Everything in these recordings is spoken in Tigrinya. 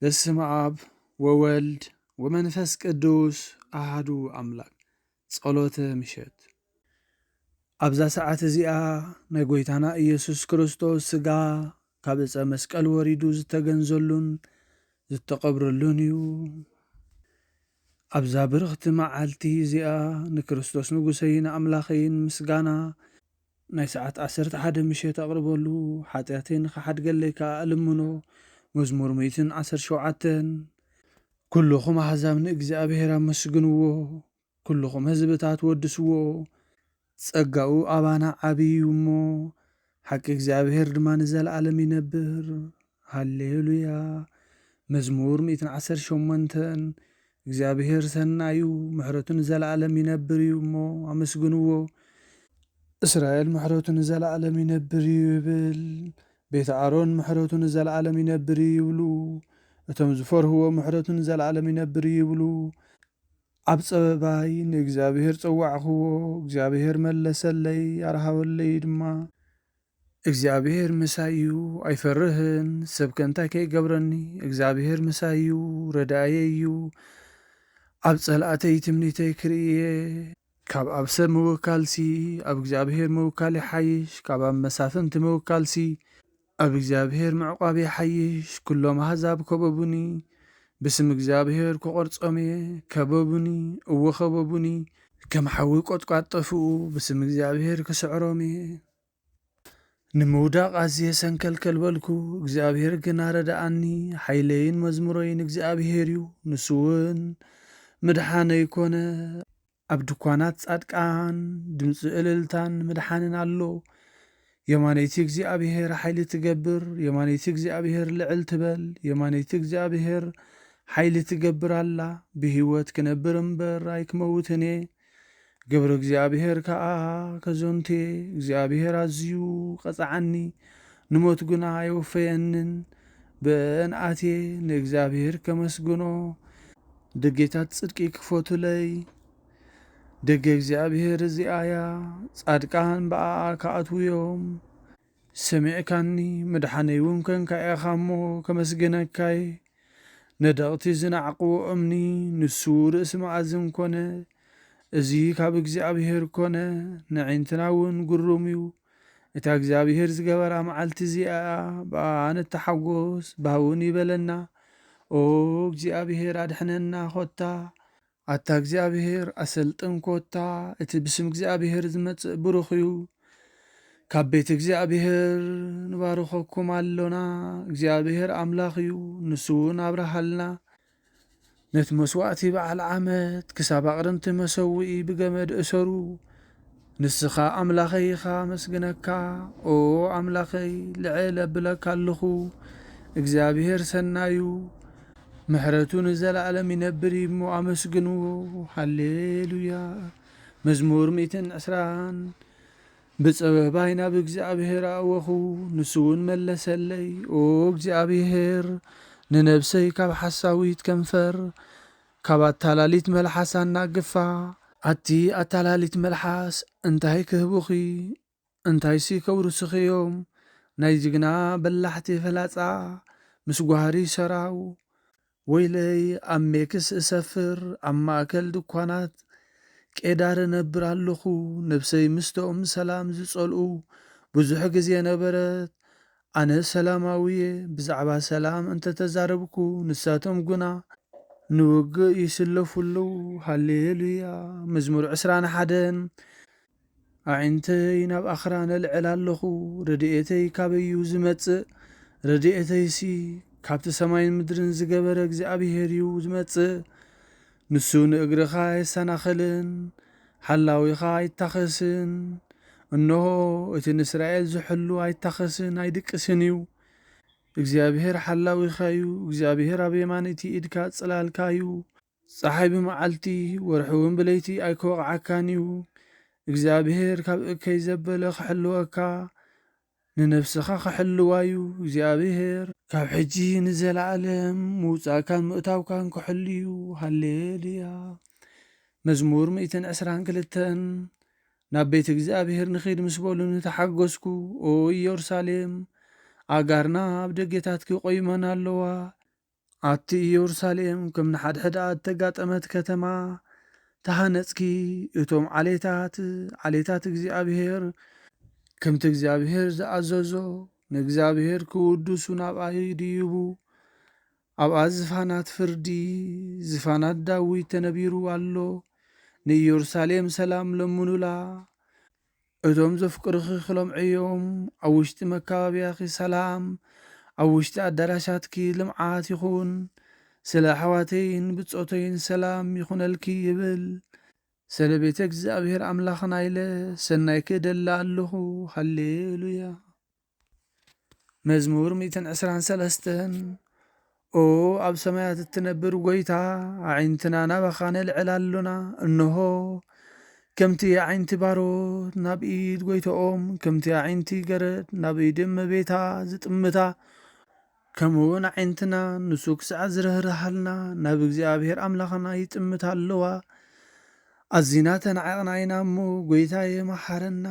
በስመ ኣብ ወወልድ ወመንፈስ ቅዱስ ኣሃዱ ኣምላክ። ጸሎተ ምሸት። ኣብዛ ሰዓት እዚኣ ናይ ጎይታና ኢየሱስ ክርስቶስ ስጋ ካብ ዕፀ መስቀል ወሪዱ ዝተገንዘሉን ዝተቐብረሉን እዩ። ኣብዛ ብርኽቲ መዓልቲ እዚኣ ንክርስቶስ ንጉሰይን ኣምላኸይን ምስጋና ናይ ሰዓት ዓሰርተ ሓደ ምሸት ኣቕርበሉ፣ ሓጢኣተይ ንኽሓድገለይ ከኣ እልምኖ። መዝሙር ሚእትን ዓሰርተ ሸውዓተን። ኩልኹም ኣሕዛብ ንእግዚኣብሔር ኣመስግንዎ፣ ኩልኹም ህዝብታት ወድስዎ። ጸጋኡ ኣባና ዓብዪ እዩ እሞ፣ ሓቂ እግዚኣብሔር ድማ ንዘለኣለም ይነብር። ሃሌሉያ። መዝሙር ሚእትን ዓሰርተ ሸሞንተን። እግዚኣብሔር ሰናይ እዩ፣ ምሕረቱ ንዘለኣለም ይነብር እዩ እሞ ኣመስግንዎ። እስራኤል ምሕረቱ ንዘለኣለም ይነብር እዩ ይብል፣ ቤት ኣሮን ምሕረቱ ንዘለኣለም ይነብር እዩ ይብሉ። እቶም ዝፈርህዎ ምሕረቱ ንዘለኣለም ይነብር እዩ ይብሉ። ኣብ ጸበባይ ንእግዚኣብሔር ጸዋዕኽዎ፣ እግዚኣብሔር መለሰለይ፣ ኣርሃወለይ ድማ። እግዚኣብሔር ምሳይ እዩ፣ ኣይፈርህን፣ ሰብከ እንታይ ከይገብረኒ፣ እግዚኣብሔር ምሳይ እዩ፣ ረዳእየይ እዩ። ኣብ ጸላእተይ ትምኒተይ ክርኢ እየ። ካብ ኣብ ሰብ ምውካልሲ ኣብ እግዚኣብሔር ምውካል ይሓይሽ፣ ካብ ኣብ መሳፍንቲ ምውካልሲ ኣብ እግዚኣብሔር ምዕቋብ ይሓይሽ። ኩሎም ኣህዛብ ከበቡኒ፣ ብስም እግዚኣብሔር ክቖርጾም እየ። ከበቡኒ፣ እወ ከበቡኒ፣ ከም ሓዊ ቈጥቋጥ ጠፍኡ፣ ብስም እግዚኣብሔር ክስዕሮም እየ። ንምውዳቕ ኣዝየ ሰንከልከል በልኩ፣ እግዚኣብሔር ግና ረድኣኒ። ሓይለይን መዝሙረይን እግዚኣብሔር እዩ፣ ንሱ እውን ምድሓነይ ኮነ። ኣብ ድኳናት ጻድቃን ድምጺ እልልታን ምድሓንን ኣሎ። የማነይቲ እግዚኣብሔር ሓይሊ ትገብር፣ የማነይቲ እግዚኣብሔር ልዕል ትበል፣ የማነይቲ እግዚኣብሔር ሓይሊ ትገብር ኣላ። ብህይወት ክነብር እምበር ኣይክመውትን እየ። ገብረ እግዚኣብሔር ከኣ ከዘንቱ እየ። እግዚኣብሔር ኣዝዩ ቀጽዓኒ፣ ንሞት ግና ኣይወፈየንን። ብእንኣትየ ንእግዚኣብሔር ከመስግኖ፣ ደጌታት ጽድቂ ክፈቱለይ። ደገ እግዚኣብሔር እዚኣ እያ፣ ጻድቃን ብኣኣ ክኣትዉ እዮም። ሰሚዕካኒ፣ ምድሓነይ እውን ኮንካ ኢኻ እሞ ከመስግነካ እየ። ነደቕቲ ዝነዓቕዎ እምኒ፣ ንሱ ርእሲ መኣዝን ኮነ። እዚ ካብ እግዚኣብሔር ኮነ፣ ነዒንትና እውን ግሩም እዩ። እታ እግዚኣብሔር ዝገበራ መዓልቲ እዚኣ፣ ብኣኣ ንተሓጎስ፣ ብሃውን ይበለና። ኦ እግዚኣብሔር ኣድሕነና ኾታ፣ ኣታ እግዚኣብሔር ኣሰልጥን ኾታ፣ እቲ ብስም እግዚኣብሔር ዝመጽእ ብሩኽ እዩ። ካብ ቤት እግዚኣብሔር ንባርኸኩም ኣሎና። እግዚኣብሔር ኣምላኽ እዩ፣ ንሱ እውን ኣብርሃልና። ነቲ መስዋእቲ በዓል ዓመት ክሳብ ኣቕርንቲ መሰውኢ ብገመድ እሰሩ። ንስኻ ኣምላኸይ ኢኻ፣ ኣመስግነካ። ኦ ኣምላኸይ፣ ልዕል ኣብለካ ኣለኹ። እግዚኣብሔር ሰናዩ፣ ምሕረቱ ንዘለኣለም ይነብር እዩ እሞ ኣመስግንዎ። ሃሌሉያ። መዝሙር ሚእትን ዕስራን። ብጸበባይ ናብ እግዚኣብሔር ኣእወኹ፣ ንሱ እውን መለሰለይ። ኦ እግዚኣብሔር፣ ንነብሰይ ካብ ሓሳዊት ከንፈር፣ ካብ ኣታላሊት መልሓስ ኣናግፋ። ኣቲ ኣታላሊት መልሓስ እንታይ ክህቡኺ? እንታይሲ ከውርስኺ እዮም? ናይ ጅግና በላሕቲ ፍላጻ ምስ ጓህሪ ሰራው። ወይለይ፣ ኣብ ሜክስ እሰፍር፣ ኣብ ማእከል ድኳናት ቄዳር እነብር ኣለኹ። ነብሰይ ምስተኦም ሰላም ዝጸልኡ ብዙሕ ግዜ ነበረት። ኣነ ሰላማዊ እየ፣ ብዛዕባ ሰላም እንተ ተዛረብኩ፣ ንሳቶም ግና ንውግእ ይስለፉ ኣለዉ። ሃሌሉያ። መዝሙር ዕስራን ሓደን። ኣዒንተይ ናብ ኣኽራን ኣልዕል ኣለኹ፣ ረድኤተይ ካበይ እዩ ዝመጽእ? ረድኤተይሲ ካብቲ ሰማይን ምድርን ዝገበረ እግዚኣብሄር እዩ ዝመጽእ። ንሱ ንእግርኻ ኣይሰናኸልን፣ ሓላዊኻ ኣይታኸስን። እንሆ፣ እቲ ንእስራኤል ዝሕሉ ኣይታኸስን ኣይድቅስን እዩ። እግዚኣብሄር ሓላዊኻ እዩ፣ እግዚኣብሄር ኣብ የማነይቲ ኢድካ ጽላልካ እዩ። ጸሓይ ብመዓልቲ፣ ወርሒ እውን ብለይቲ ኣይክወቕዓካን እዩ። እግዚኣብሄር ካብ እከይ ዘበለ ክሕልወካ፣ ንነፍስኻ ክሕልዋ እዩ። እግዚኣብሄር ካብ ሕጂ ንዘለኣለም ምውጻእካን ምእታውካን ክሕሉ እዩ። ሃሌሉያ። መዝሙር ሚእትን ዕስራን ክልተን። ናብ ቤት እግዚኣብሄር ንኺድ ምስ በሉኒ ተሓገዝኩ። ኦ ኢየሩሳሌም፣ ኣእጋርና ኣብ ደጌታትኪ ቆይመን ኣለዋ። ኣቲ ኢየሩሳሌም፣ ከም ንሓድሕዳ እተጋጠመት ከተማ ተሃነጽኪ። እቶም ዓሌታት፣ ዓሌታት እግዚኣብሔር፣ ከምቲ እግዚኣብሔር ዝኣዘዞ፣ ንእግዚኣብሔር ክውድሱ ናብኣ ይድይቡ። ኣብኣ ዝፋናት ፍርዲ፣ ዝፋናት ዳዊት ተነቢሩ ኣሎ። ንኢየሩሳሌም ሰላም ለምኑላ። እቶም ዘፍቅሩኺ ክለምዑ እዮም። ኣብ ውሽጢ መካበብያኺ ሰላም፣ ኣብ ውሽጢ ኣዳራሻትኪ ልምዓት ይኹን። ስለ ኣሕዋተይን ብጾተይን ሰላም ይኹነልኪ ይብል። ስለ ቤተ እግዚኣብሔር ኣምላኽና ኢለ ሰናይ ክእደላ ኣለኹ። ሃሌሉያ። መዝሙር ሚእትን ዕስራን ሰለስተን። ኦ ኣብ ሰማያት እትነብር ጐይታ፣ ኣዒንትና ናባኻ ነልዕል ኣሎና። እንሆ፣ ከምቲ ኣዒንቲ ባሮት ናብ ኢድ ጐይታኦም፣ ከምቲ ኣዒንቲ ገረድ ናብ ኢድ እመቤታ ዝጥምታ፣ ከምኡ እውን ኣዒንትና ንሱ ክሳዕ ዝርህርሃልና ናብ እግዚኣብሔር ኣምላኽና ይጥምታ ኣለዋ። ኣዚና ተናዒቕና ኢና እሞ፣ ጐይታየ፣ መሓረና።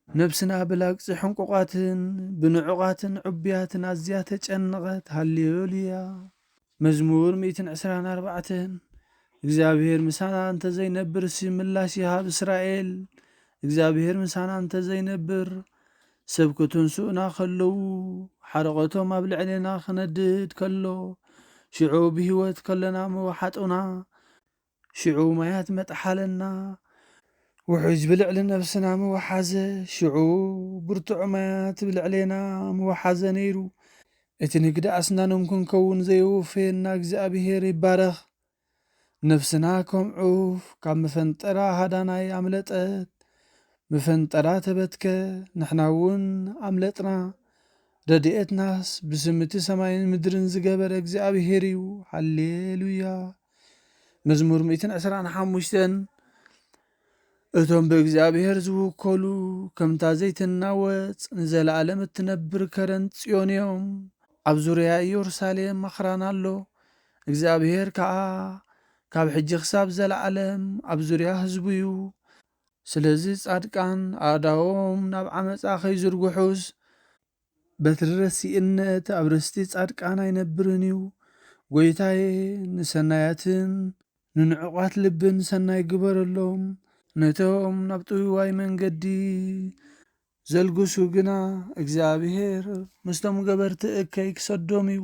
ነብስና ብላግጺ ሕንቁቓትን ብንዑቓትን ዕቡያትን ኣዝያ ተጨነቐት። ሃሌሉያ። መዝሙር ሚእትን ዕስራን ኣርባዕተን። እግዚኣብሔር ምሳና እንተ ዘይነብርሲ፣ ምላሽ ይሃብ እስራኤል። እግዚኣብሔር ምሳና እንተ ዘይነብር፣ ሰብ ክትንስኡና ከለዉ፣ ሓረቐቶም ኣብ ልዕሌና ክነድድ ከሎ፣ ሽዑ ብህይወት ከለና ምወሓጡና፣ ሽዑ ማያት መጥሓለና። ውሑጅ ብልዕሊ ነብስና ምወሓዘ፣ ሽዑ ብርቱዕ ማያት ብልዕሌና ምወሓዘ ነይሩ። እቲ ንግዳእስና ነንኩንከውን ዘየወፈየና እግዚኣብሔር ይባረኽ። ነፍስና ከም ዑፍ ካብ መፈንጠራ ሃዳናይ ኣምለጠት። መፈንጠራ ተበትከ፣ ንሕና እውን ኣምለጥና። ረድኤትናስ ብስም እቲ ሰማይን ምድርን ዝገበረ እግዚኣብሔር እዩ። ሃሌሉያ። መዝሙር ሚእትን ዕስራን ሓሙሽተን። እቶም ብእግዚኣብሔር ዝውከሉ፣ ከምታ ዘይትናወጽ ንዘለኣለም እትነብር ከረን ጽዮን እዮም። ኣብ ዙርያ ኢየሩሳሌም ኣኽራን ኣሎ። እግዚኣብሔር ከኣ ካብ ሕጂ ክሳብ ዘለኣለም ኣብ ዙርያ ህዝቡ እዩ። ስለዚ ጻድቃን ኣእዳዎም ናብ ዓመጻ ከይዝርግሑስ፣ በትሪ ረሲእነት ኣብ ርስቲ ጻድቃን ኣይነብርን እዩ። ጐይታዬ፣ ንሰናያትን ንንዑቓት ልብን ሰናይ ግበረሎም። ነቶም ናብ ጥውይዋይ መንገዲ ዘልግሱ ግና፣ እግዚኣብሔር ምስቶም ገበርቲ እከይ ክሰዶም እዩ።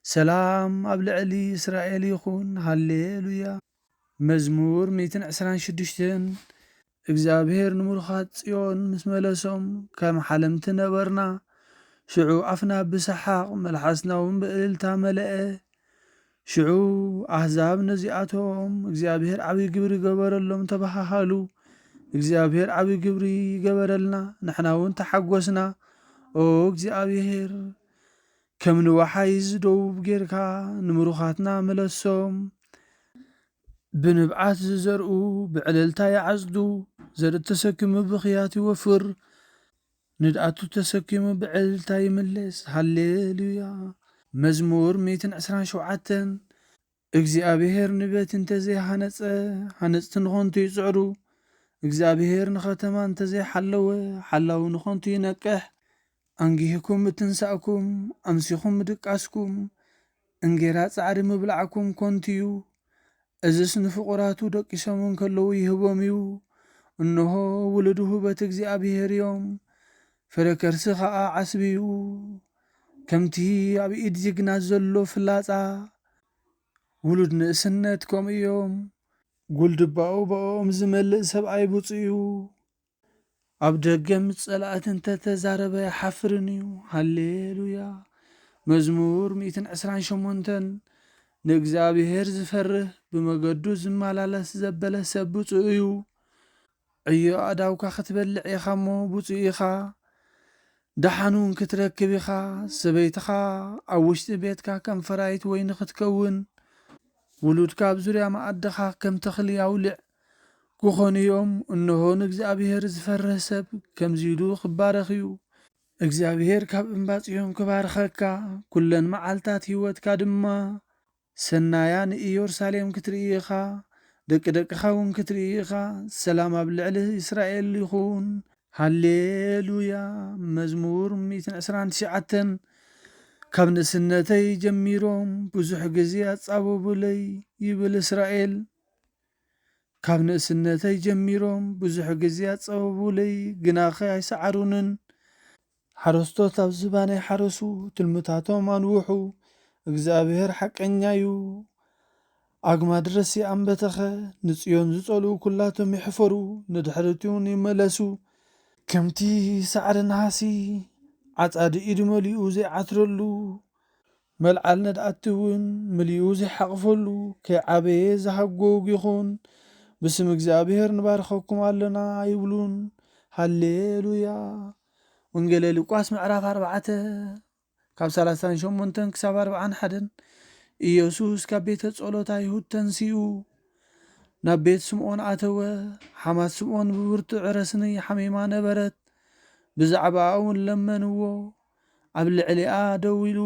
ሰላም ኣብ ልዕሊ እስራኤል ይኹን። ሃሌሉያ። መዝሙር ሚእትን ዕስራን ሽዱሽተን። እግዚኣብሔር ንምሩኻት ጽዮን ምስ መለሶም፣ ከም ሓለምቲ ነበርና። ሽዑ ኣፍና ብሰሓቕ፣ መልሓስና እውን ብእልልታ መለአ። ሽዑ ኣህዛብ ነዚኣቶም እግዚኣብሔር ዓብዪ ግብሪ ገበረሎም ተበሃሃሉ። እግዚኣብሔር ዓብዪ ግብሪ ይገበረልና፣ ንሕና እውን ተሓጎስና። ኦ እግዚኣብሔር፣ ከም ንወሓይዝ ደቡብ ጌርካ ንምሩኻትና መለሶም። ብንብዓት ዝዘርኡ ብዕልልታ ይዓጽዱ፣ ዘርኢ ተሰኪሙ ብኽያት ይወፍር፣ ንድኣቱ ተሰኪሙ ብዕልልታ ይምለስ። ሃሌሉያ። መዝሙር ሚእትን ዕስራን ሸውዓተን። እግዚኣብሔር ንቤት እንተ ዘይሃነጸ፣ ሃነጽቲ ንኸንቱ ይጽዕሩ። እግዚኣብሔር ንኸተማ እንተ ዘይሓለወ፣ ሓላዊ ንኸንቱ ይነቅሕ። ኣንጊህኩም ምትንሳእኩም፣ ኣምሲኹም ምድቃስኩም፣ እንጌራ ጻዕሪ ምብላዕኩም ከንቱ እዩ። እዝስ ንፍቑራቱ ደቂሶም እንከለዉ ይህቦም እዩ። እንሆ ውሉድ ውህበት እግዚኣብሔር እዮም፣ ፍረ ከርሲ ኸኣ ዓስቢ እዩ። ከምቲ ኣብ ኢድ ጅግና ዘሎ ፍላጻ፣ ውሉድ ንእስነት ከምኡ እዮም። ጉልድባኡ ብኦም ዝመልእ ሰብኣይ ብፁዕ እዩ። ኣብ ደገ ምስ ጸላእቲ እንተ ተዛረበ ኣይሓፍርን እዩ። ሃሌሉያ። መዝሙር ሚእትን ዕስራን ሸሞንተን። ንእግዚኣብሔር ዝፈርህ፣ ብመገዱ ዝመላለስ ዘበለ ሰብ ብፁዕ እዩ። ዕዮ ኣእዳውካ ክትበልዕ ኢኻ እሞ ብፁዕ ኢኻ። ደሓን እውን ክትረክብ ኢኻ። ሰበይትኻ ኣብ ውሽጢ ቤትካ ከም ፈራይት ወይኒ ክትከውን፣ ውሉድካ ኣብ ዙርያ መኣድኻ ከም ተኽሊ ኣውልዕ ክኾኑ እዮም። እንሆ ንእግዚኣብሔር ዝፈርህ ሰብ ከምዚ ኢሉ ክባረኽ እዩ። እግዚኣብሔር ካብ እምባ ጽዮን ክባርኸካ፣ ኩለን መዓልታት ህይወትካ ድማ ሰናያ ንኢየሩሳሌም ክትርኢ ኢኻ፣ ደቂ ደቅኻ እውን ክትርኢ ኢኻ። ሰላም ኣብ ልዕሊ እስራኤል ይኹን። ሃሌሉያ። መዝሙር ሚእትን ዕስራን ትሽዓተን። ካብ ንእስነተይ ጀሚሮም ብዙሕ ግዜ ኣጻበቡለይ ይብል እስራኤል። ካብ ንእስነተይ ጀሚሮም ብዙሕ ግዜ ኣጻበቡለይ፣ ግናኸ ኣይሰዓሩንን። ሓረስቶት ኣብ ዝባነይ ሓረሱ፣ ትልምታቶም ኣንውሑ። እግዚኣብሔር ሓቀኛ እዩ። ኣግማድ ረሲ ኣንበተኸ፣ ንጽዮን ዝጸልኡ ኩላቶም ይሕፈሩ፣ ንድሕሪት እውን ይመለሱ። ከምቲ ሳዕሪ ነሃሲ፣ ዓጻዲ ኢዱ መሊኡ ዘይዓትረሉ፣ መልዓል ነድኣቲ እውን መሊኡ ዘይሓቕፈሉ፣ ከይዓበየ ዝሃጎግ ይኹን። ብስም እግዚኣብሔር ንባርኸኩም ኣሎና ኣይብሉን። ሃሌሉያ። ወንጌለ ሉቃስ ምዕራፍ ኣርባዕተ ካብ ሰላሳን ሸሞንተን ክሳብ ኣርባዓን ሓደን። ኢየሱስ ካብ ቤተ ጸሎት ኣይሁድ ተንሲኡ ናብ ቤት ስምዖን ኣተወ። ሓማት ስምዖን ብብርቱዕ ረስኒ ሓሚማ ነበረት። ብዛዕባኣ እውን ለመንዎ። ኣብ ልዕሊኣ ደው ኢሉ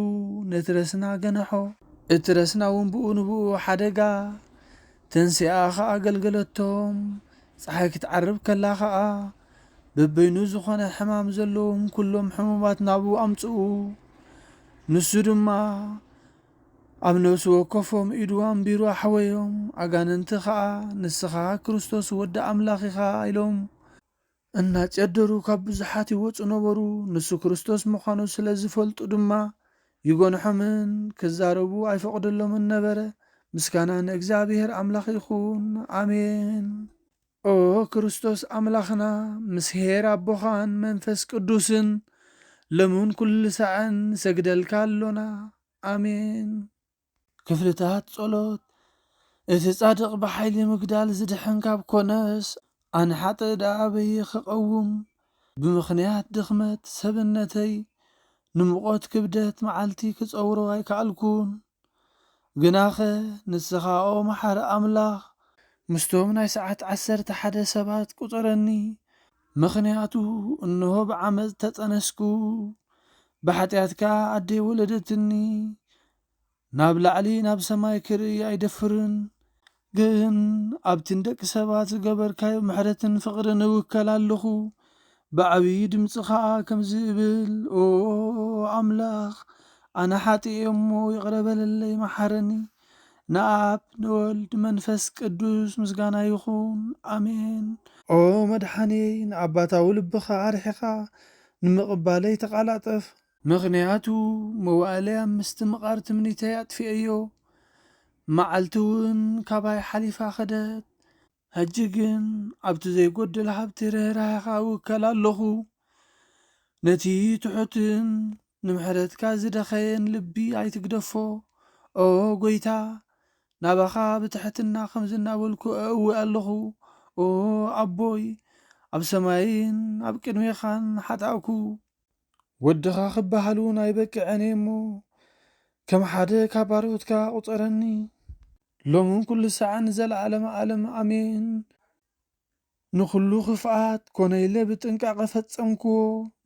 ነቲ ረስና ገንሖ። እቲ ረስና እውን ብኡ ንብኡ ሓደጋ። ተንሲኣ ኸኣ ኣገልገለቶም። ጸሓይ ክትዓርብ ከላ ኸኣ በበይኑ ዝኾነ ሕማም ዘለዎም ኩሎም ሕሙማት ናብኡ ኣምጽኡ። ንሱ ድማ ኣብ ነፍሲ ወከፎም ኢዱ ኣንቢሩ ኣሕወዮም። ኣጋንንቲ ኸኣ፣ "ንስኻ ክርስቶስ ወዲ ኣምላኽ ኢኻ" ኢሎም እናጨደሩ ካብ ብዙሓት ይወጹ ነበሩ። ንሱ ክርስቶስ ምዃኑ ስለ ዝፈልጡ ድማ ይጎንሖምን ክዛረቡ ኣይፈቕደሎምን ነበረ። ምስጋና ንእግዚኣብሔር ኣምላኽ ይኹን። ኣሜን። ኦ ክርስቶስ ኣምላኽና፣ ምስ ኄር ኣቦኻን መንፈስ ቅዱስን፣ ሎምን ኩሉ ሳዕን ንሰግደልካ ኣሎና። ኣሜን። ክፍልታት ጸሎት። እቲ ጻድቕ ብሓይሊ ምግዳል ዝድሕን ካብ ኮነስ፣ ኣነ ሓጥእ ደኣ ኣበይ ክቐውም? ብምኽንያት ድኽመት ሰብነተይ፣ ንሙቐት ክብደት መዓልቲ ክጸውሮ ኣይከኣልኩን። ግናኸ ንስኻ ኦ መሓሪ ኣምላኽ፣ ምስቶም ናይ ሰዓት ዓሰርተ ሓደ ሰባት ቁጸረኒ። ምኽንያቱ እንሆ ብዓመጽ ተጸነስኩ፣ ብሓጢኣት ከኣ ኣደይ ወለደትኒ። ናብ ላዕሊ ናብ ሰማይ ክርኢ ኣይደፍርን። ግን ኣብቲ ንደቂ ሰባት ዝገበርካዮ ምሕረትን ፍቕርን እውከል ኣለኹ። ብዓብዪ ድምፂ ኸዓ ከምዚ እብል፣ ኦ ኣምላኽ፣ ኣነ ሓጢኤ እሞ ይቕረ በለለይ፣ መሓረኒ። ንኣብ፣ ንወልድ፣ መንፈስ ቅዱስ ምስጋና ይኹን። ኣሜን። ኦ መድሓንየይ፣ ንኣባታዊ ልብኻ ኣርሒኻ ንምቕባለይ ተቓላጠፍ። ምኽንያቱ መዋእለይ ኣብ ምስትምቓር ትምኒተይ ኣጥፊኤዮ። መዓልቲ እውን ካባይ ሓሊፋ ኸደት። ሕጂ ግን ኣብቲ ዘይጎድል ሃብቲ ርህራሄኻ እውከል ኣለኹ። ነቲ ትሑትን ንምሕረትካ ዝደኸየን ልቢ ኣይትግደፎ። ኦ ጐይታ፣ ናባኻ ብትሕትና ከምዚ እናበልኩ እእዊ ኣለኹ። ኦ ኣቦይ፣ ኣብ ሰማይን ኣብ ቅድሜኻን ሓጣእኩ። ወድኻ ክበሃል እውን ኣይበቅዕን እየ እሞ፣ ከም ሓደ ካብ ባሮትካ ቁጸረኒ። ሎምን ኩሉ ሳዕን ንዘለዓለመ ዓለም ኣሜን። ንኹሉ ክፍኣት ኮነ ኢለ ብጥንቃቐ ፈጸምክዎ፣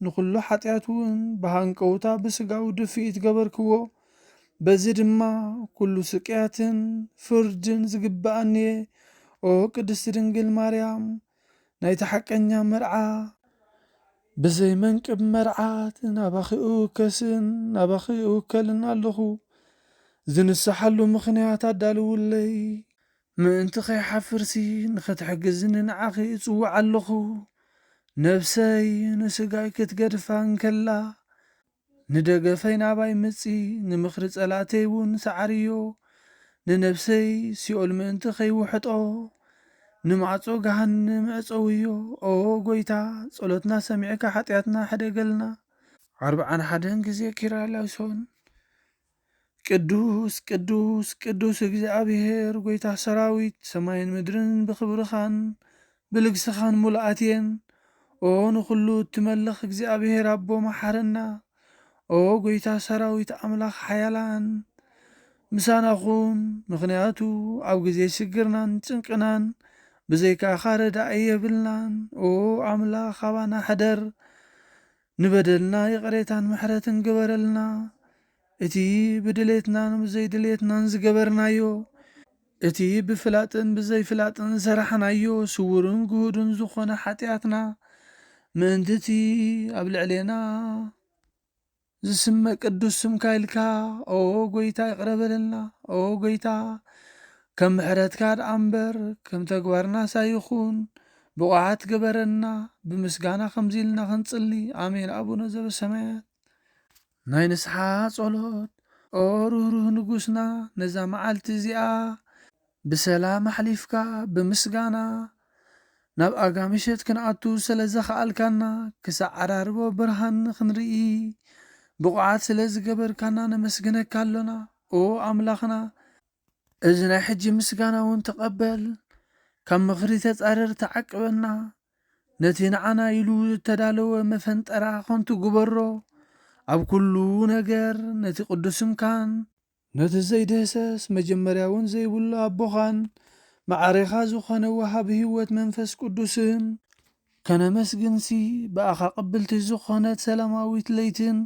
ንኹሉ ሓጢኣት እውን ብሃንቀውታ ብስጋዊ ድፍኢት ገበርክዎ። በዚ ድማ ኩሉ ስቅያትን ፍርድን ዝግብኣኒ እየ። ኦ ቅድስቲ ድንግል ማርያም፣ ናይቲ ሓቀኛ መርዓ፣ ብዘይ መንቅብ መርዓት ናባኺ እውከስን ናባኺ እውከልን ኣለኹ። ዝንስሓሉ ምኽንያት ኣዳልውለይ። ምእንቲ ኸይሓፍርሲ ንኽትሕግዝኒ ንዓኺ እጽውዕ ኣለኹ። ነብሰይ ንስጋይ ክትገድፋ እንከላ፣ ንደገፈይ ናባይ ምጺ፣ ንምኽሪ ጸላእተይ እውን ሰዓርዮ። ንነብሰይ ሲኦል ምእንቲ ኸይውሕጦ፣ ንማዕጾ ገሃንም ዕጸውዮ። ኦ ጐይታ፣ ጸሎትና ሰሚዕካ ሓጢኣትና ሕደገልና። ኣርብዓን ሓደን ግዜ ኪርያላይሶን። ቅዱስ፣ ቅዱስ፣ ቅዱስ እግዚኣብሔር ጐይታ ሰራዊት፣ ሰማይን ምድርን ብኽብርኻን ብልግስኻን ሙሉኣት እየን። ኦ ንኹሉ እትመልኽ እግዚኣብሔር ኣቦ፣ መሓረና። ኦ ጐይታ ሰራዊት፣ ኣምላኽ ሓያላን፣ ምሳና ኹን፣ ምኽንያቱ ኣብ ግዜ ሽግርናን ጭንቅናን ብዘይካኻ ረዳኢ የብልናን። ኦ ኣምላኽ፣ ኣባና ሕደር። ንበደልና ይቕሬታን ምሕረትን ግበረልና። እቲ ብድሌትናን ብዘይድሌትናን ዝገበርናዮ፣ እቲ ብፍላጥን ብዘይፍላጥን ዝሰራሕናዮ ስዉርን ግሁድን ዝኾነ ሓጢኣትና፣ ምእንቲ እቲ ኣብ ልዕሌና ዝስመ ቅዱስ ስምካ ኢልካ፣ ኦ ጎይታ፣ ይቕረ በለልና። ኦ ጎይታ፣ ከም ምሕረትካ ደኣ እምበር፣ ከም ተግባርና ሳይኹን፣ ብቑዓት ግበረና። ብምስጋና ከምዚ ኢልና ክንጽሊ፣ ኣሜን። ኣቡነ ዘበሰማያት፣ ናይ ንስሓ ጸሎት። ኦ ርህሩህ ንጉስና፣ ነዛ መዓልቲ እዚኣ ብሰላም ኣሕሊፍካ፣ ብምስጋና ናብ ኣጋ ምሸት ክንኣቱ ስለ ዘኽኣልካና፣ ክሳዕ ዓራርቦ ብርሃን ክንርኢ፣ ብቑዓት ስለ ዝገበርካና ነመስግነካ ኣሎና። ኦ ኣምላኽና፣ እዚ ናይ ሕጂ ምስጋና እውን ተቐበል፣ ካብ ምኽሪ ተጻረር ተዓቅበና። ነቲ ንዓና ኢሉ ዝተዳለወ መፈንጠራ ኸንቱ ግበሮ። ኣብ ኩሉ ነገር ነቲ ቅዱስ ስምካን፣ ነቲ ዘይድህሰስ መጀመርያውን ዘይብሉ ኣቦኻን፣ መዓሬኻ ዝኾነ ወሃቢ ህይወት መንፈስ ቅዱስን፣ ከነመስግንሲ፣ ብኣኻ ቅብልቲ ዝኾነት ሰላማዊት ለይትን፣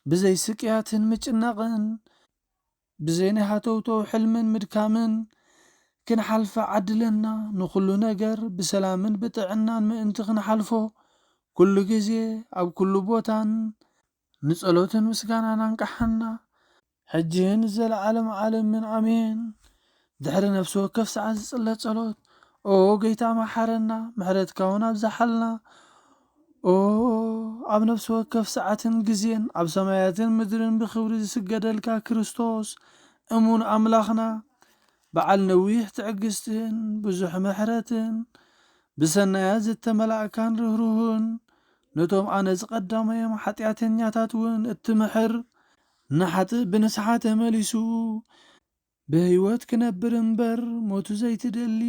ብዘይ ስቅያትን ምጭናቕን፣ ብዘይ ናይ ሃተውተው ሕልምን ምድካምን ክንሓልፋ ዓድለና። ንኹሉ ነገር ብሰላምን ብጥዕናን ምእንቲ ክንሓልፎ፣ ኩሉ ግዜ ኣብ ኩሉ ቦታን ንጸሎትን ምስጋናን ኣንቅሓና። ሕጂ ንዘለዓለም ዓለምን ኣሜን። ድሕሪ ነፍሲ ወከፍ ሰዓት ዝጽለ ጸሎት፣ ኦ ጎይታ መሓረና፣ ምሕረትካ እውን ኣብዝሓልና። ኦ ኣብ ነፍሲ ወከፍ ሰዓትን ግዜን ኣብ ሰማያትን ምድርን ብኽብሪ ዝስገደልካ ክርስቶስ እሙን ኣምላኽና፣ በዓል ነዊሕ ትዕግስትን ብዙሕ ምሕረትን፣ ብሰናያት ዝተመላእካን ርህሩህን፣ ነቶም ኣነ ዝቐዳማዮም ሓጢኣተኛታት እውን እትምሕር፣ ንሓጥእ ብንስሓ ተመሊሱ ብህይወት ክነብር እምበር ሞቱ ዘይትደሊ፣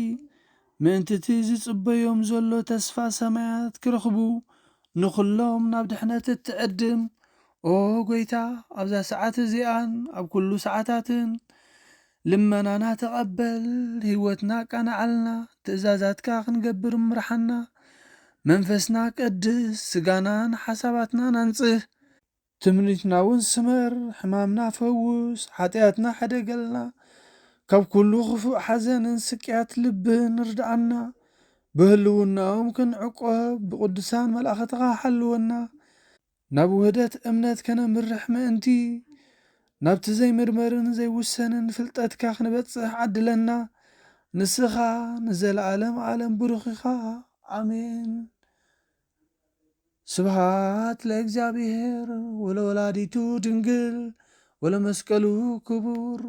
ምእንቲ እቲ ዝጽበዮም ዘሎ ተስፋ ሰማያት ክረኽቡ፣ ንኹሎም ናብ ድሕነት እትዕድም። ኦ ጎይታ፣ ኣብዛ ሰዓት እዚኣን ኣብ ኩሉ ሰዓታትን ልመናና ተቐበል፣ ህይወትና ኣቃንዓልና፣ ትእዛዛትካ ክንገብር ምርሓና፣ መንፈስና ቀድስ፣ ስጋናን ሓሳባትናን ኣንጽህ። ትምኒትና እውን ስመር፣ ሕማምና ፈውስ፣ ሓጢኣትና ሕደገልና፣ ካብ ኩሉ ክፉእ ሓዘንን ስቅያት ልብን ርድኣና። ብህልውናኦም ክንዕቆብ ብቅዱሳን መላእኽትኻ ሓልወና። ናብ ውህደት እምነት ከነምርሕ ምእንቲ፣ ናብቲ ዘይምርመርን ዘይውሰንን ፍልጠትካ ክንበጽሕ ዓድለና። ንስኻ ንዘለዓለም ዓለም ብሩኽ ኢኻ። ኣሜን። ስብሃት ለእግዚኣብሔር ወለወላዲቱ ድንግል ወለመስቀሉ ክቡር።